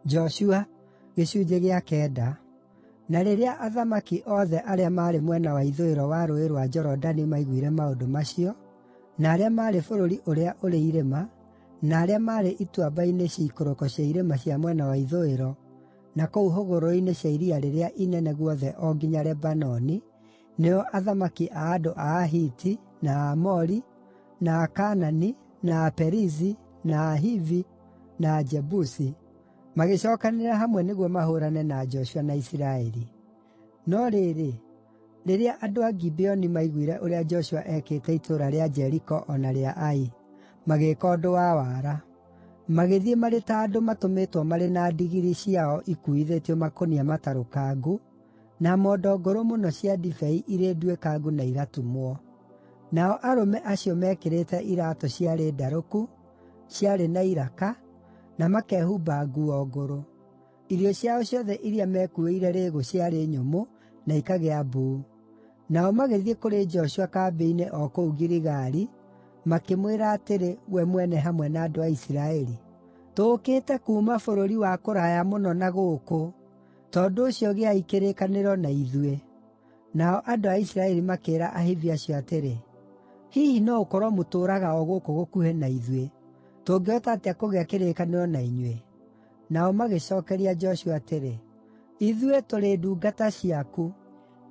Joshua, gĩcunjĩ gĩa kenda. Na rĩrĩa athamaki othe arĩa maarĩ mwena wa ithũĩro wa Rũũĩ rwa Jorodani maiguire maũndũ macio, na arĩa maarĩ bũrũri ũrĩa ũrĩ irĩma, na arĩa maarĩ ituamba-inĩ ciikũrũko cia irĩma cia mwena wa ithũĩro, na kũu hũgũrũrũ-inĩ cia Iria rĩrĩa Inene guothe o nginya Lebanoni, nĩo athamaki a andũ a Ahiti, na Aamori, na Akaanani, na Aperizi, na Ahivi, na Ajebusi, magĩcookanĩrĩra hamwe nĩguo mahũũrane na Joshua na Isiraeli. No rĩrĩ, rĩrĩa andũ a Gibeoni maiguire ũrĩa Joshua ekĩte itũũra rĩa Jeriko o na rĩa Ai, magĩĩka ũndũ wa wara. Magĩthiĩ marĩ ta andũ matũmĩtwo marĩ na ndigiri ciao ikuuithĩtio makũnia matarũkangu, na mondo ngũrũ mũno cia ndibei irĩ nduĩkangu na igatumwo. Nao arũme acio meekĩrĩte iraatũ ciarĩ ndarũku, ciarĩ na iraka, na makehumba nguo ngũrũ. Irio ciao ciothe iria meekuuĩire rĩĩgu ciarĩ nyũmũ na ikagĩa mbuu. Nao magĩthiĩ kũrĩ Joshua kambĩ-inĩ o kũu Giligali, makĩmwĩra atĩrĩ we mwene hamwe na andũ a Isiraeli, “Tũũkĩte kuuma bũrũri wa kũraya mũno na gũkũ, tondũ ũcio gĩai kĩrĩkanĩro na ithuĩ.” Nao andũ a Isiraeli makĩĩra Ahivi acio atĩrĩ, “Hihi no gũkorwo mũtũũraga o gũkũ gũkuhĩ na ithuĩ; tũngĩhota atĩa kũgĩa kĩrĩkanĩro na inyuĩ?” Nao magĩcookeria Joshua atĩrĩ, “Ithuĩ tũrĩ ndungata ciaku.”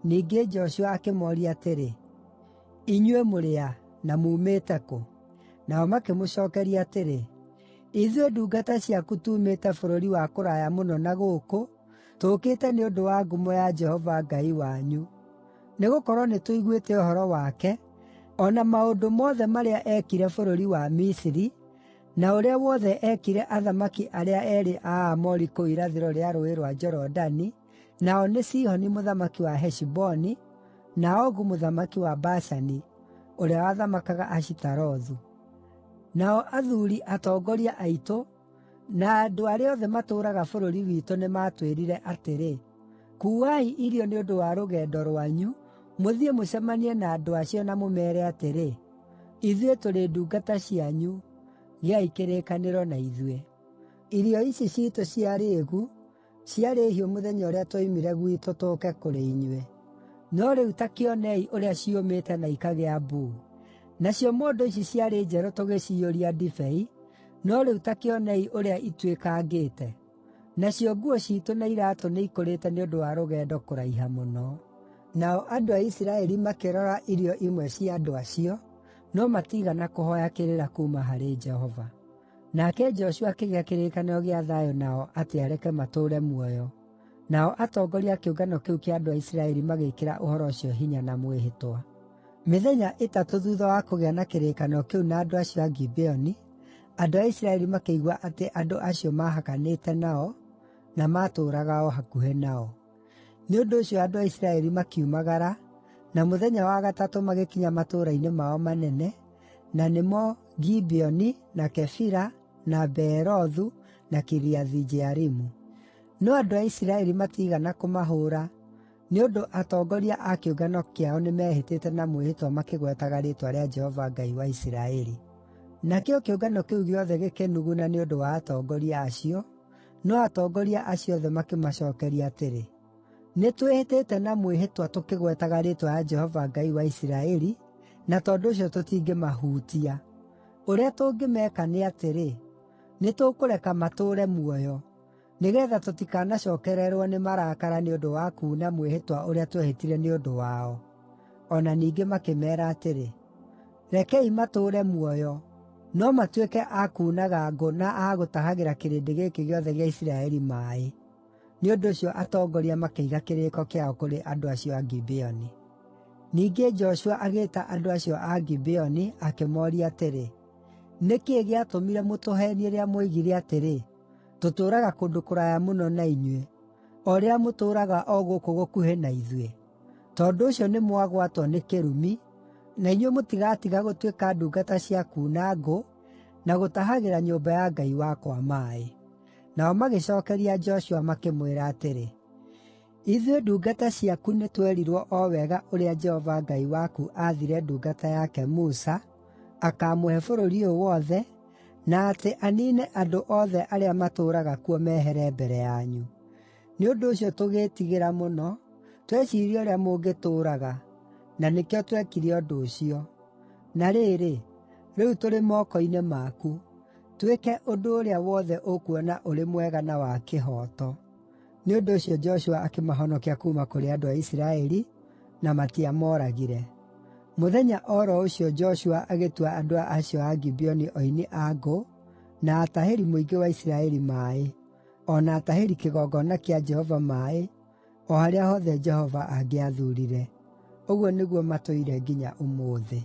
Ningĩ Joshua akĩmooria atĩrĩ, “Inyuĩ mũrĩ a, na muumĩte kũ?” Nao makĩmũcookeria atĩrĩ, “Ithuĩ ndungata ciaku tuumĩte bũrũri wa kũraya mũno na gũkũ, tũũkĩte nĩ ũndũ wa ngumo ya Jehova Ngai wanyu. Nĩgũkorwo nĩtũiguĩte ũhoro wake, o na maũndũ mothe marĩa eekire bũrũri wa Misiri, na ũrĩa wothe eekire athamaki arĩa eerĩ a Aamori kũu irathĩro rĩa Rũũĩ rwa Jorodani, nao nĩ Sihoni mũthamaki wa Heshiboni, na Ogu mũthamaki wa Bashani, ũrĩa wathamakaga Ashitarothu. Nao athuuri atongoria aitũ, na andũ arĩa othe matũũraga bũrũri witũ nĩmatwĩrire atĩrĩ, 'Kuuai irio nĩ ũndũ wa rũgendo rwanyu, mũthiĩ mũcemanie na andũ acio na mũmeere atĩrĩ, Ithuĩ tũrĩ ndungata cianyu, gĩai kĩrĩkanĩro na ithuĩ.' Irio ici ciitũ cia rĩĩgu ciarĩ hiũ mũthenya ũrĩa twoimire gwitũ tũũke kũrĩ inyuĩ. No rĩu ta kĩonei ũrĩa ciũmĩte na ikagĩa mbuu. Nacio mondo ici ciarĩ njerũ tũgĩciyũria ndibei, no rĩu ta kĩonei ũrĩa ituĩkangĩte. Nacio nguo ciitũ na iraatũ nĩikũrĩte nĩ ũndũ wa rũgendo kũraiha mũno.” Nao andũ a Isiraeli makĩrora irio imwe cia andũ acio, no matiigana kũhooya kĩrĩra kuuma harĩ Jehova. Nake Joshua akĩgĩa kĩrĩkanĩro gĩa thayũ nao atĩ areke matũũre muoyo, nao atongoria a kĩũngano kĩu kĩa andũ a Isiraeli magĩĩkĩra ũhoro ũcio hinya na mwĩhĩtwa. Mĩthenya ĩtatũ thuutha wa kũgĩa na kĩrĩkanĩro kĩu na andũ acio a Gibeoni, andũ a Isiraeli makĩigua atĩ andũ acio maahakanĩte nao, na maatũũraga o hakuhĩ nao. Nĩ ũndũ ũcio andũ a Isiraeli makiumagara, na mũthenya wa gatatũ magĩkinya matũũra-inĩ mao manene, na nĩmo Gibeoni, na Kefira, na Beerothu, na Kiriathu-Jearimu. No andũ a Isiraeli matiigana kũmahũũra, nĩ ũndũ atongoria a kĩũngano kĩao nĩmehĩtĩte na mwĩhĩtwa makĩgwetaga rĩĩtwa rĩa Jehova Ngai wa Isiraeli. Nakĩo kĩũngano kĩu gĩothe gĩkĩnuguna nĩ ũndũ wa atongoria acio, no atongoria acio othe makĩmacookeria atĩrĩ, “Nĩtwĩhĩtĩte na mwĩhĩtwa tũkĩgwetaga rĩĩtwa rĩa Jehova Ngai wa Isiraeli, na tondũ ũcio tũtingĩmahutia. Ũrĩa tũngĩmeeka nĩ atĩrĩ, nĩtũkũreka matũũre muoyo, nĩgeetha tũtikanacookererwo nĩ marakara nĩ ũndũ wa kuuna mwĩhĩtwa ũrĩa twehĩtire nĩ ũndũ wao.” O na ningĩ makĩmeera atĩrĩ, “Rekei matũũre muoyo, no matuĩke a kuunaga ngũ na a gũtahagĩra kĩrĩndĩ gĩkĩ gĩothe gĩa Isiraeli maaĩ.” Nĩ ũndũ ũcio atongoria makĩiga kĩrĩĩko kĩao kũrĩ andũ acio a Gibeoni. Ningĩ Joshua agĩĩta andũ acio a Gibeoni, akĩmooria atĩrĩ, “Nĩ kĩĩ gĩatũmire mũtũheenie rĩrĩa mwoigire atĩrĩ, ‘Tũtũũraga kũndũ kũraya mũno na inyuĩ,’ o rĩrĩa mũtũũraga o gũkũ gũkuhĩ na ithuĩ? Tondũ ũcio nĩmwagwatwo nĩ kĩrumi, na inyuĩ mũtigatiga gũtuĩka ndungata cia kuuna ngũ na gũtahagĩra nyũmba ya Ngai wakwa maaĩ.” Nao magĩcookeria Joshua makĩmwĩra atĩrĩ, “Ithuĩ ndungata ciaku nĩtwerirwo o wega ũrĩa Jehova Ngai waku aathire ndungata yake Musa akaamũhe bũrũri ũyũ wothe, na atĩ aniine andũ othe arĩa matũũraga kuo mehere mbere yanyu. Nĩ ũndũ ũcio tũgĩĩtigĩra mũno, tweciiria ũrĩa mũngĩtũũraga, na nĩkĩo twekire ũndũ ũcio. Na rĩrĩ, rĩu tũrĩ moko-inĩ maku. Twĩke ũndũ ũrĩa wothe ũkuona ũrĩ mwega na wa kĩhooto.” Nĩ ũndũ ũcio Joshua akĩmahonokia kuuma kũrĩ andũ a Isiraeli, na matiamooragire. Mũthenya o ro ũcio Joshua agĩtua andũ acio a Gibeoni oini a ngũ na atahĩri mũingĩ wa Isiraeli maaĩ, o na atahĩri kĩgongona kĩa Jehova maaĩ o harĩa hothe Jehova angĩathuurire. Ũguo nĩguo matũire nginya ũmũthĩ.